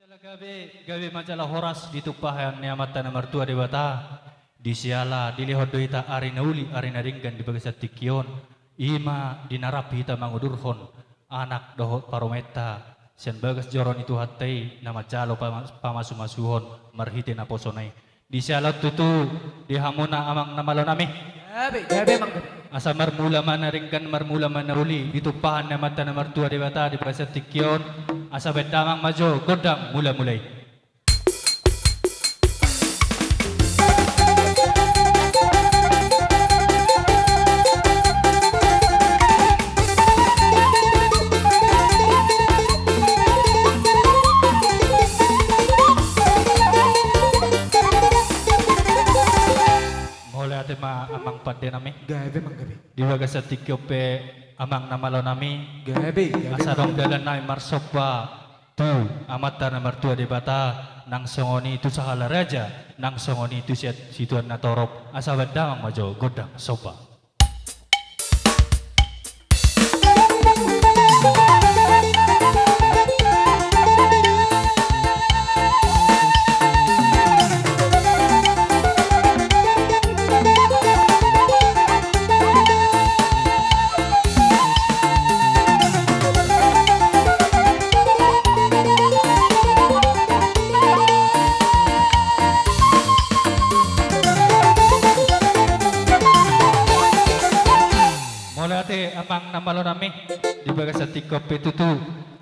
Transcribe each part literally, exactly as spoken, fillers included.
Gabe, gabe ma jala horas di tumpahan ni Amanta na martua Debata. Di siala dilehon do hita ari na uli, ari na denggan di bagasan tingki on. I ma di na rap hita mangudurhon anak dohot parumaenta sian bagas joro ni Tuhanta i na manjalo pama-, pamasumasuon marhite naposona i. Di siala on tutu di hamuna amang na malo nami. Gabe, gabe amang, gabe. Asa marmula ma na denggan, marmula ma na uli di tumpahan ni Amanta na martua Debata di bagasan tingki on. Asa baen damang ma jo gondang mulamula i. Mauliate ma amang pande nami. Gabe amang, gabe. Di bagasan tingki on pe amang na malo nami. Gabe, gabe. Asa adong dalan nami marsomba tu Amanta na martua Debata, nang songon i tu sahala raja, nang songon i tu siat-, situan na torop. Asa baen damang ma jo gondang somba. Mauliate amang na malo nami, di bagasan tingki on pe tutu.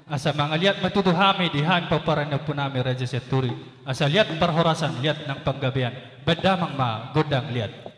Asa mangaliat ma tutu hami di hami pomparan ni ompu nami Raja Sianturi. Asa liat parhorasan, liat nang panggabean. Baen damang ma gondang liat.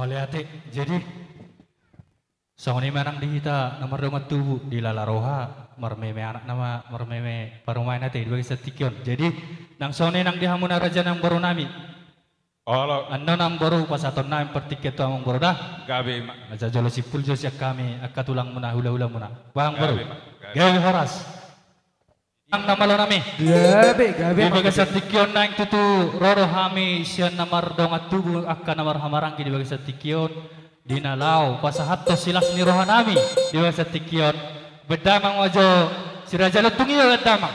Mauliate. Jadi, songon i ma nang di hita na mardongan tubu, dilala roha, marmeme anak nama, marmeme parumaen ate di bagasan tingki on. Jadi, nang songon i nang di hamuna raja nang boru nami. Olo. Annon amangboru, pasahaton nami partingkian tu amangboru da. Gabe ma. Asa jolo simpul jo sian hami angka tulang muna, hula-hula muna. Bah amangboru. Gabe ma. Gabe. Gabe horas. Nang na malo nami. Gabe, gabe. Di bagasan tingki on naeng tutu ro do hami sian na mardongan tubu angka na marhahamaranggi di bagasan tingki on. Di na laho pasahathon silas ni roha nami di bagasan tingki on. Bahen damang ma jo si Raja Lontung i, bahen damang.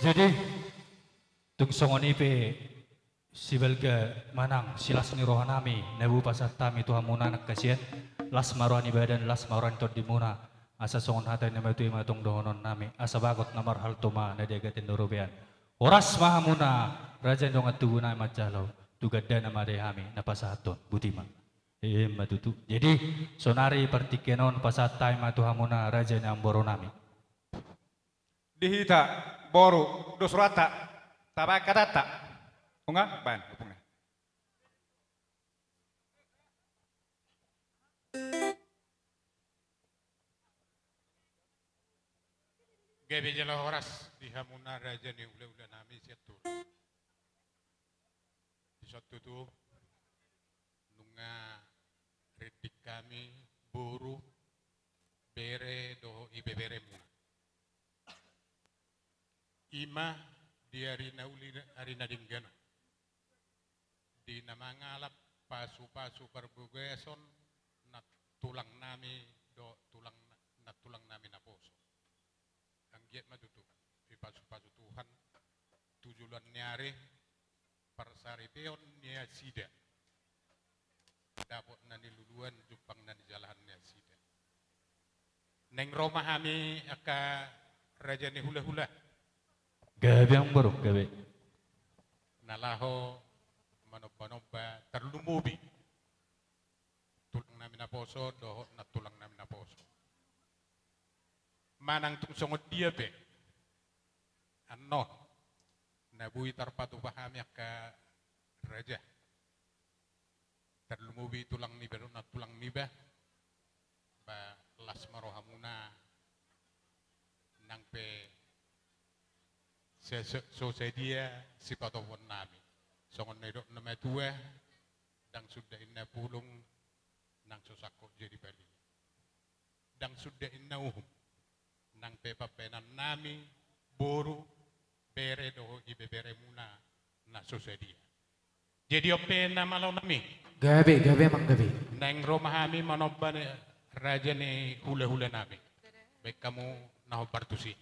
Jadi, tung songon i pe sibalga manang silas ni rohanami na boi pasahat hami tu hamuna angka sian, las ma roha ni badan, las ma roha ni tondimuna, asa songon hata ni na matua i ma tong dohononnami, asa bagot na marhalto ma na di agatan ni robean. Horas ma hamuna, raja ni dongan tubunami manjalo, tu gandana ma di hami na pasahathon, boti ma. Emma tutu. Jadi, sonari partingkian on pasahat hami ma tu hamuna raja ni amboronami. Di hita, boru, dos rohanta, tabaen hatanta. Nunga, baen, ompung na. Gabe jala horas di hamuna raja ni hulahulanami sian Tulang. Dison tutu, nunga rinding hami boru, bere dohot ibeberemuna. I ma di ari na uli, ari na denggan on, di na mangalap pasupasu parbagason nantulangnami dohot tulang, nantulangnami naposo. Anggiat ma tutu dipasupasu Tuhan tu joloan ni ari, parsaripeon ni nasida, dapot na niluluan, jumpang na nijalahan ni nasida. Naeng ro ma hami angka raja ni hulahula. Gabe amang boru, gabe. Na laho manombanomba, tarlumobi tulangnami naposo dohot nantulangnami naposo. Manang tung songon dia pe annon na boi tarpatupa hami angka raja, tarlumobi tulang niba dohot nantulang niba, ba las ma rohamuna, nang pe se-, se-, so sadia sipatupaonnami. Songon na nidok ni na matua, ndang suda inna pulung, nang so sangkot jadi balian. Ndang suda inna uhum, nang pe pambahenannami, boru, bere dohot ibeberemuna na so sadia. Jadi on pe na malonami. Gabe, gabe amang, gabe. Naeng ro ma hami manomba ni raja ni hulahulanami. Baen hamu na hombar tusi.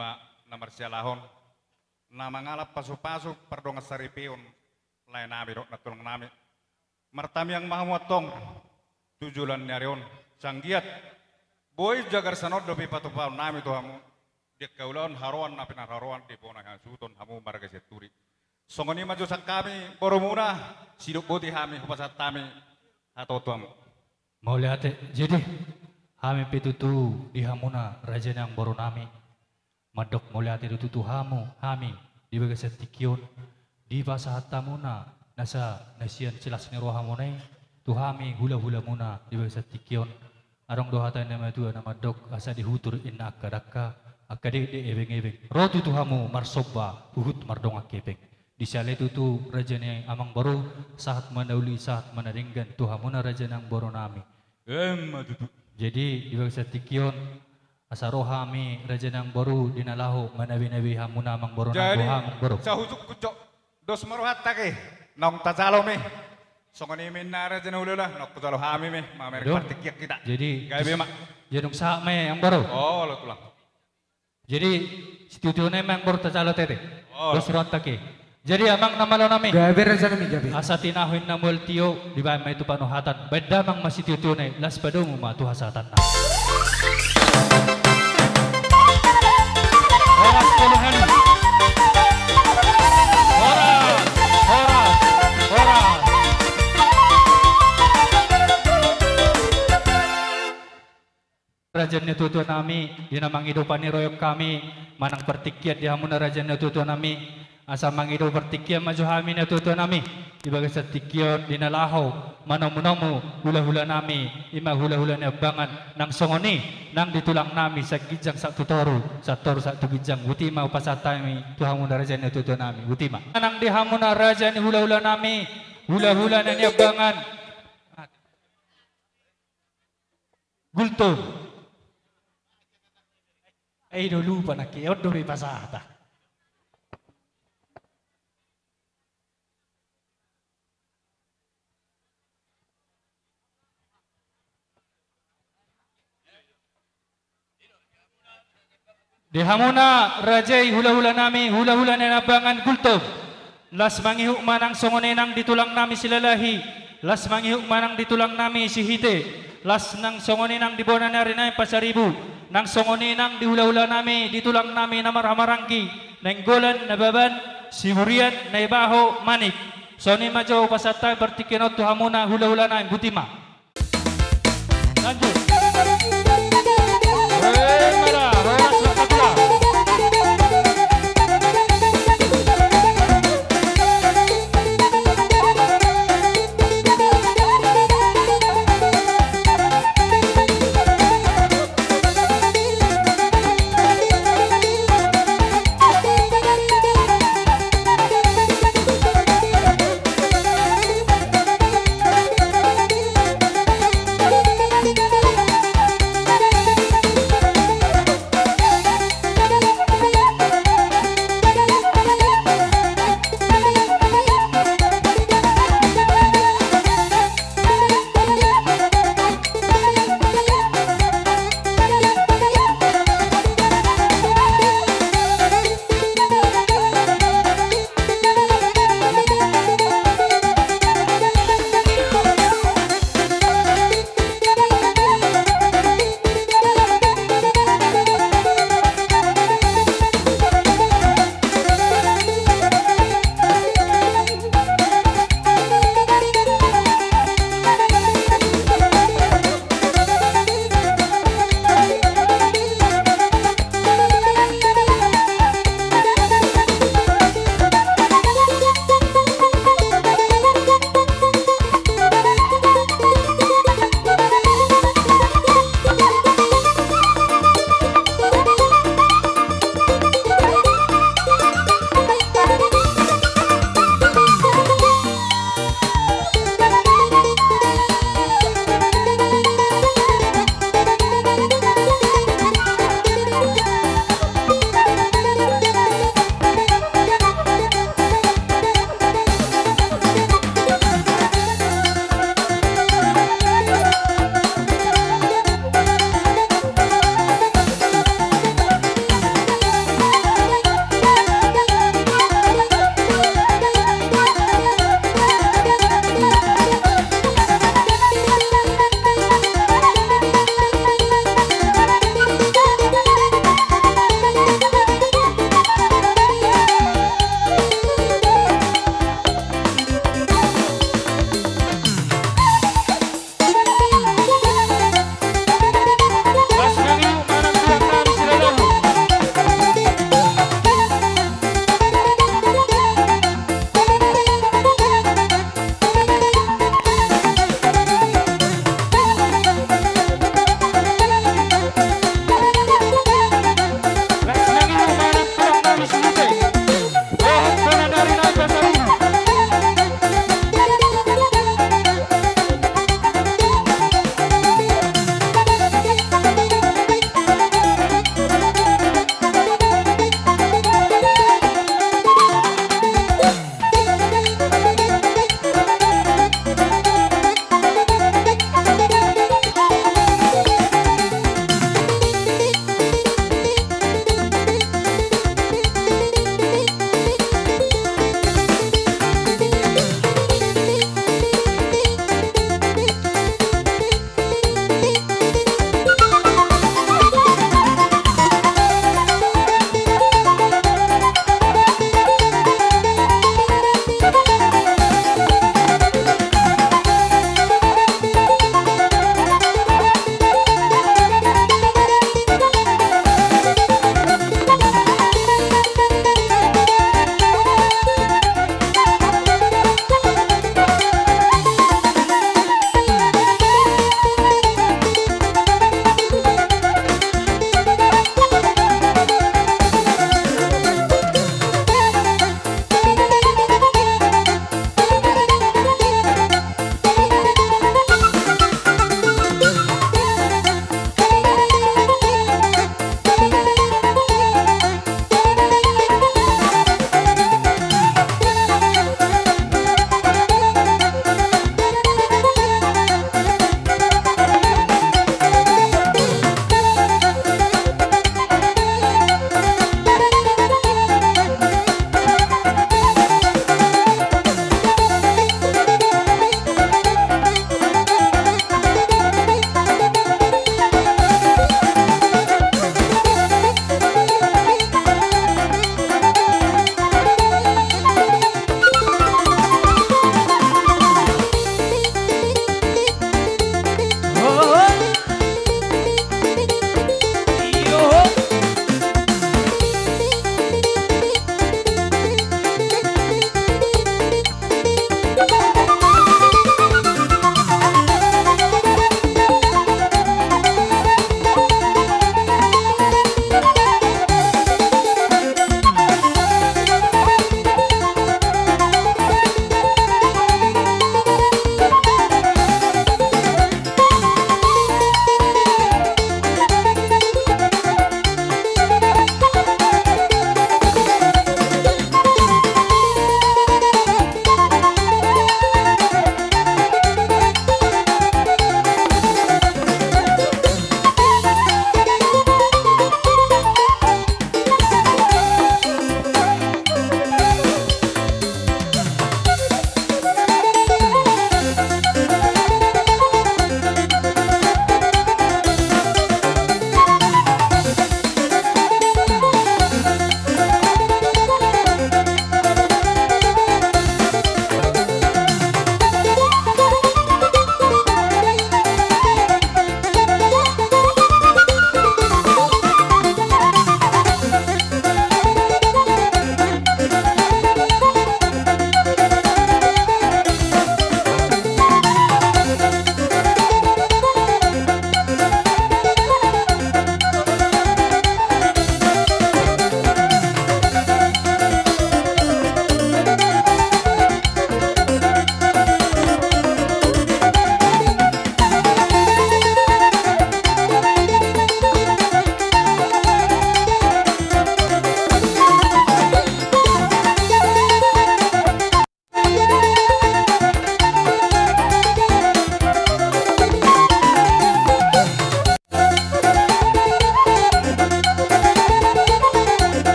Ba na marsialahon, na mangalap pasupasu pardongan saripeon, laenami dohot nantulang nami. Martamiang ma hamu antong tu joloan ni ari on, sai anggiat boi jagar sian on dope patupaon nami tu hamu di angka ulaon haroan na pinarharoan di bona hasuhuton hamu marga Sianturi. Songon i ma jo sian hami borumuna, sidok boti hami hupasahat hami hatop tu hamu. Mauliate. Jadi hami pe tutu di hamuna raja ni amangboru nami mandok mauliate do tutu hamu, hami di bagasan tingki on, dipasahat hamuna nasa na sian silas ni rohamuna i tu hami hulahulamuna di bagasan tingki on. Adong do hata ni natuatua na mandok, asa dihutur inna angka dangka, angka dekdek ebengebeng, ro tutu hamu marsomba huhut mardongan hepeng. Di siala i tutu raja ni amangboru, sahat ma na uli sahat ma na denggan tu hamuna raja ni amangboru nami. Emma tutu. Jadi di bagasan tingki on, asa ro hami raja ni amangboru di na laho manabinabei hamuna amangboru nami. Jadi, boha amangboru? Sahujungkun jo, dos ma rohanta ate, naung tajalo ma i. Songon i ma inna raja ni hulahula, naung hujalo hami ma i mamereng partingkian hita. Jadi gabe ma. Jadi dung sahat ma i amangboru. Olo tulang. Jadi sitiotiona i ma amangboru tajalo ate. Olo. Dos rohanta ate. Jadi amang na malo nami, gabe raja nami, gabe. Asa tinahu inna mual tio, dibaen ma i tu panuhatan. Baen damang ma sitiotiona i, laos padomu ma tu hasahatanna. Horas, Tulang. Horas, horas, horas. Raja ni natuatua nami, di na mangido pangidoan hami manang partingkian di hamuna raja ni natuatua nami, asa mangido partingkian ma jo hami natuatua nami di bagasan tingki on di na laho manomunomu hulahula nami, i ma hulahula Niambangan, nang songon i nang di tulang nami sian ginjang sahat tu toru, sian toru sahat tu ginjang. Boti ma hupasahat hami tu hamuna raja ni natuatua nami, boti ma. Nang di hamuna raja ni hulahula nami, hulahula Niambangan. Gultom. Eh, i do lupa nangkin, on do hupasahat. Di hamuna raja i hulahula nami, hulahula Niambangan, Gultom. Laos mangihut ma nang songon i nang di tulang nami Silalahi. Laos mangihut ma nang di tulang nami Sihite. Laos nang songon i nang di bona ni ari nai Pasaribu. Nang songon i nang di hulahula nami, di tulang nami na marhahamaranggi, Nainggolan, Nababan, Siburian, Naibaho, Manik. Songon i ma jo hupasahat hami partingkian on tu hamuna hulahula nami, boti ma. Lanjut.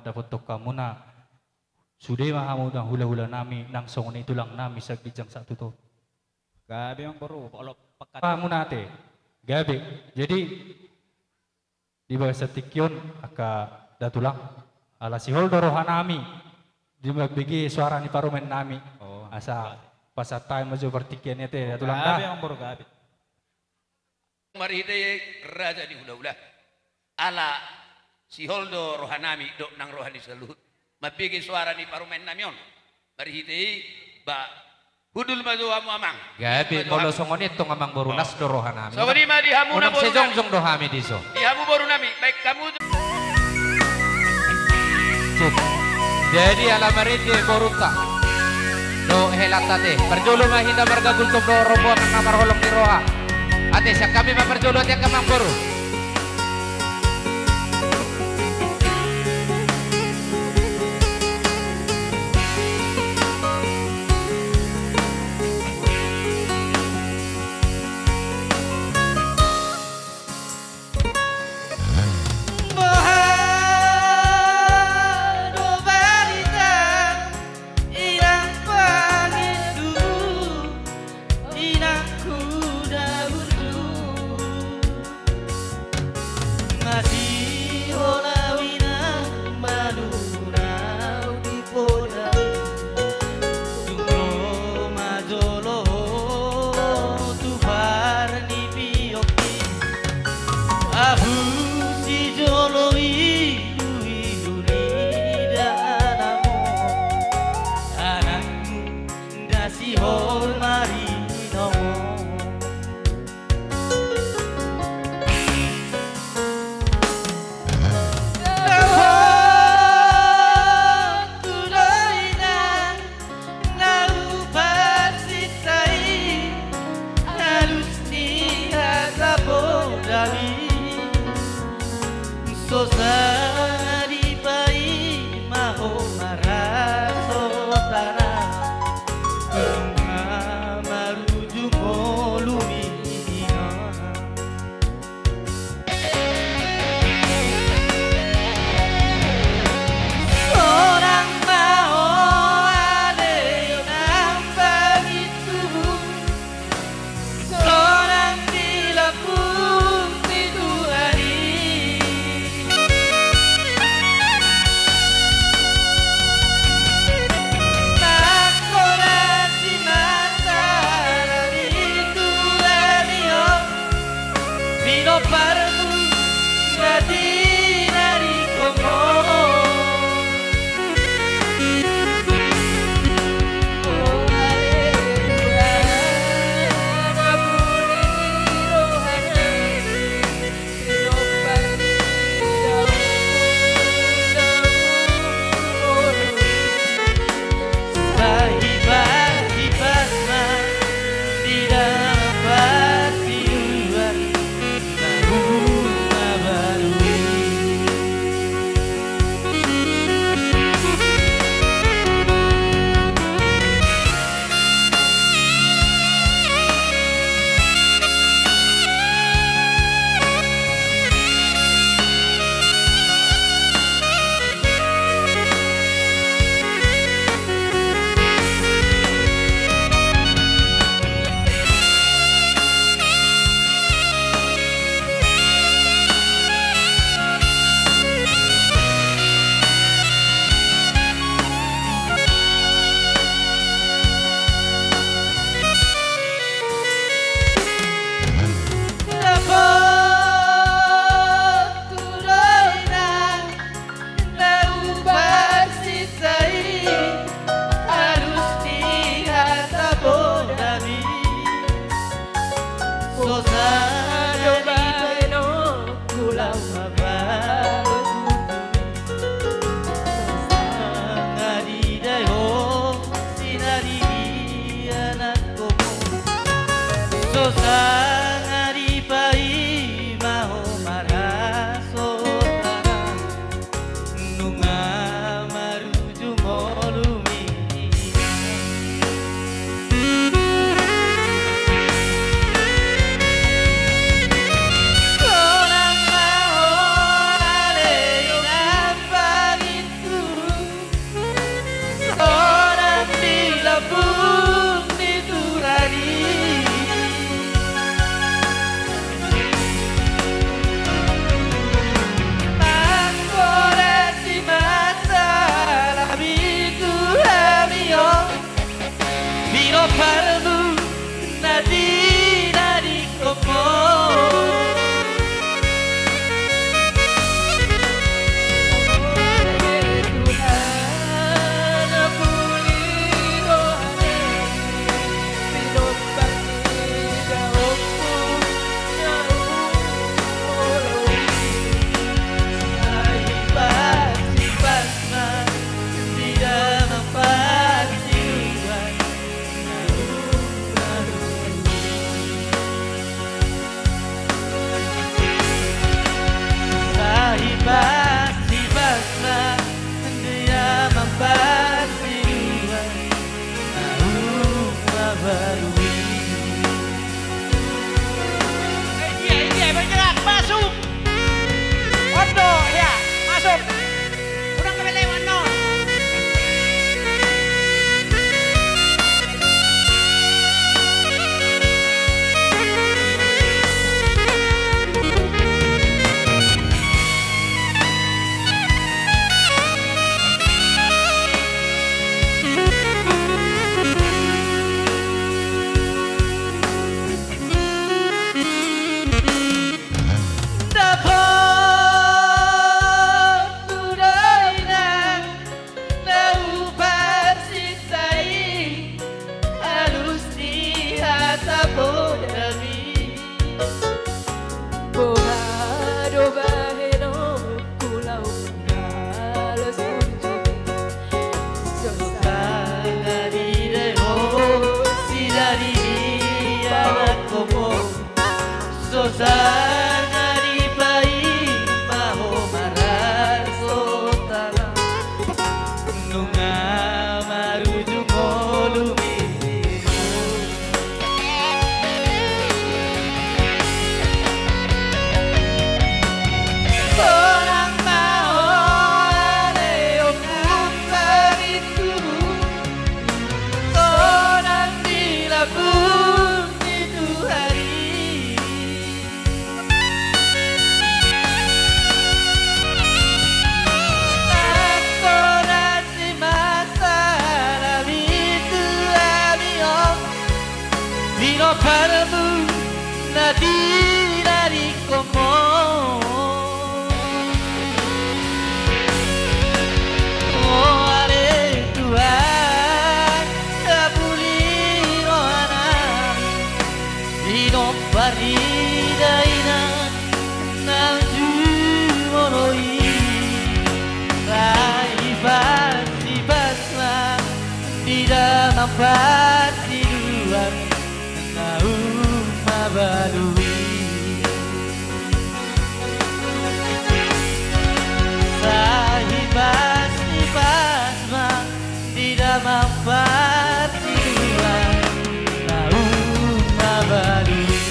dapothon hamuna. Sude ma hamuna hula-hula nami, nang songon i tulang nami, saginjang sahat tu toru. Gabe, amang boru, olo pangkat. Hamuna ate. Gabe. Jadi, di bagasan tingki on, angka da tulang, ala sihol do roha nami di mambege suara ni parumaen nami. Oh, asa gabe. Pasahat hami ma jo partingkian i ate, da tulang da. Gabe, amang boru, gabe. Marhite raja ni hula-hula. Ala sihol do roha nami, dohot nang roha ni saluhut, mambege suara ni parumaen nami on. Marhite i, ba, hundul ma jo hamu, amang. Gabe, molo songon i tong, amang boru, las do roha nami. Songon i ma di hamu na boru nami. Unang sai jongjong do hami dison. Di hamu boru nami, baen hamu. Cek. Jadi ala marhite borunta dohot helanta ate, parjolo ma hita marga Gultom dohot rombongan na marholong ni roha. Ate, sian hami ma parjolo ate, angka amang boru. Boha do barita, inang pangindu, inangku na burju? Masihol au, inang, malum au di poda. Tung ro ma jolo tu parnipion i, ahu sijolo ilu-ilu ni donganmu, anang na sihol marinongkon. Dohononku do, inang, na huparsinta i, alus ni hasapotami. So sanga dipaima ho marhasohotan, nunga marujung ngolumi, inang. Sonang ma ho ale, inang pangindu, sonang di lambung ni Tuhan i. parsiduan naung mabalu i. Sai hipashipas ma di damang parsiduan naung mabalu i.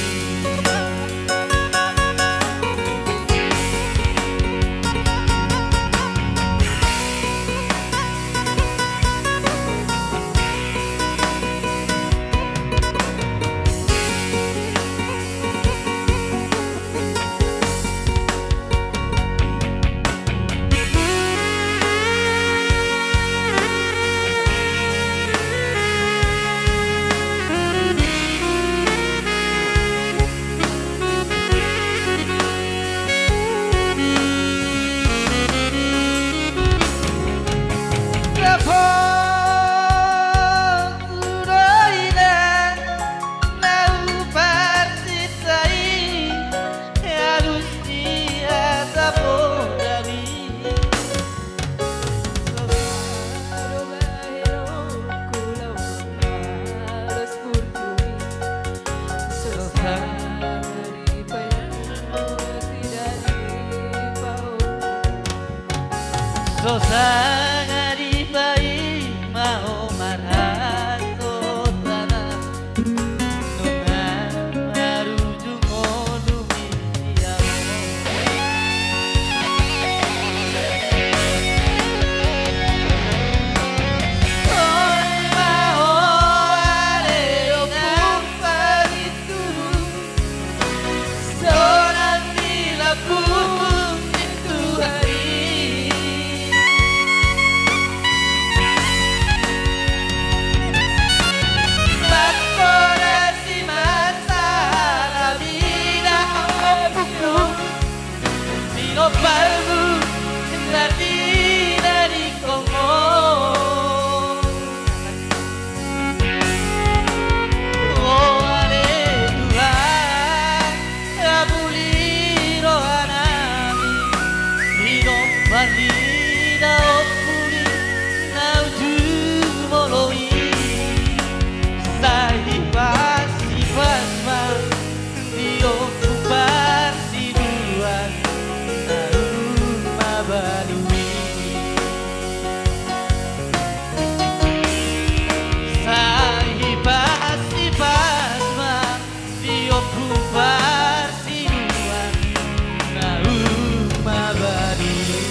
Dohot tu do inang na huparsinta i, alus ni hata poda ni. So sanga do bahenonku laho mamalas burju i. So sanga dipaima ho, tidak dipaonggop. So sanga dipaima ho marhalto tana. Nunga marujung ngolu i. Di nomparmu na tinadingkon ho. O ale Tuhan, apuli rohanami, di nomparmu na ompung i na uju molo i. Sai hipashipas ma di ompung parsiduan naung mabalu i. Sai hipashipas ma di ompung parsiduan naung mabalu i.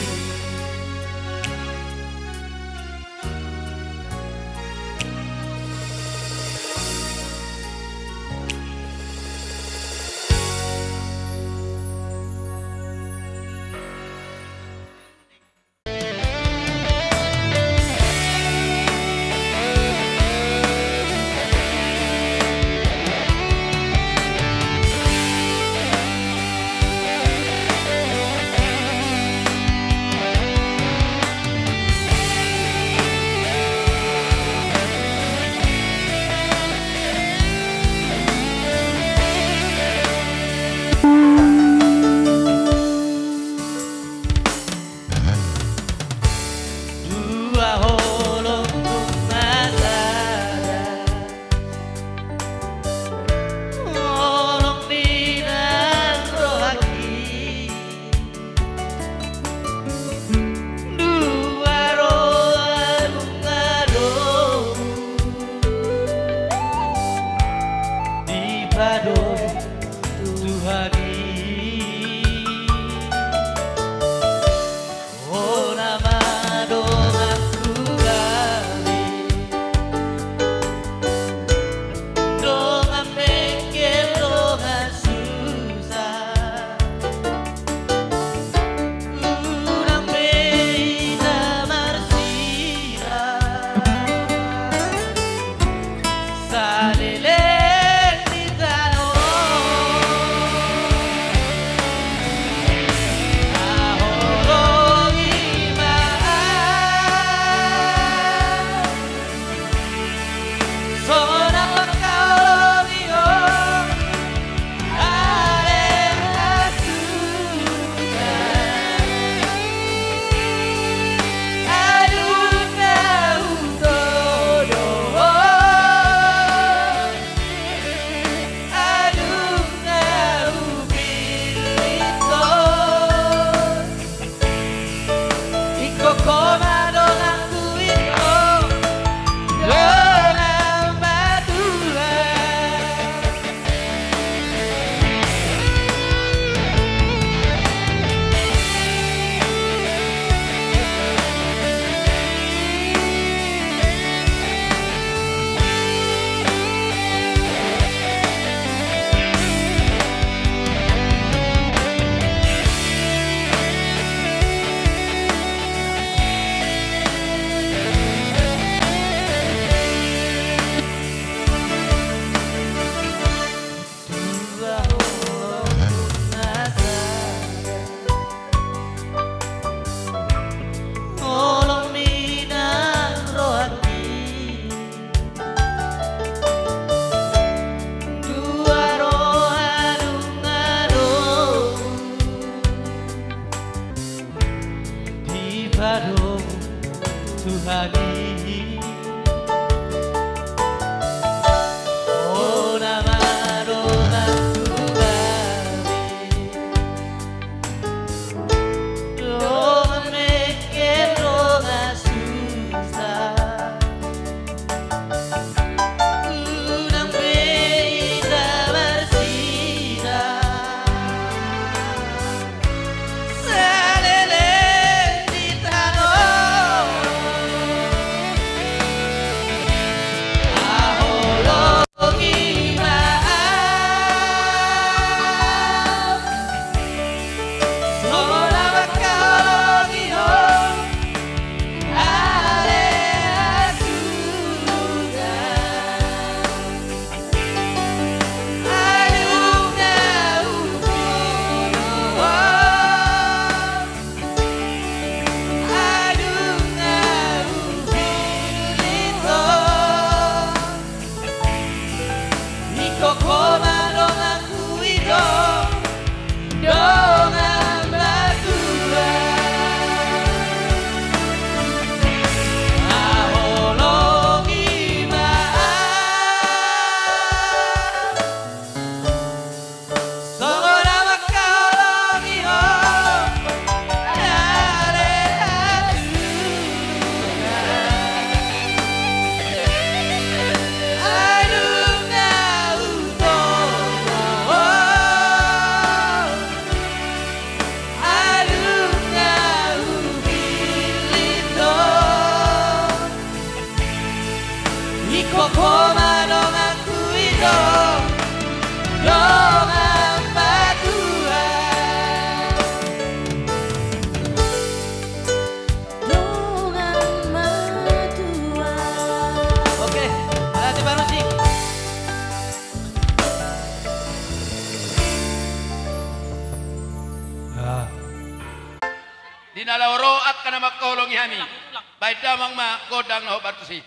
Adong Tuhan i. Ona ma dongan tu hami. Dongan mengke dongan susa. Unang be hita marsinang. Saleleng di tano. Haholongi ma au. Songon na mangkaholongi ho ale hasuhuton. Adong na hupillit ho. Adong na hupillit ho. Ingkon ho ma donganku i do, dongan matua. Haholongi ma au. Songon na mangkaholongi ho ale hasuhuton. Adong na hutonggo ho. Adong na hupillit ho. Ingkon ho ma donganku i do, dongan matua. Dongan matua. Oke, ala te parmusik. Ah. Di na laho ro angka na mangkaholongi hami. Baen damang ma gondang na hombar tusi.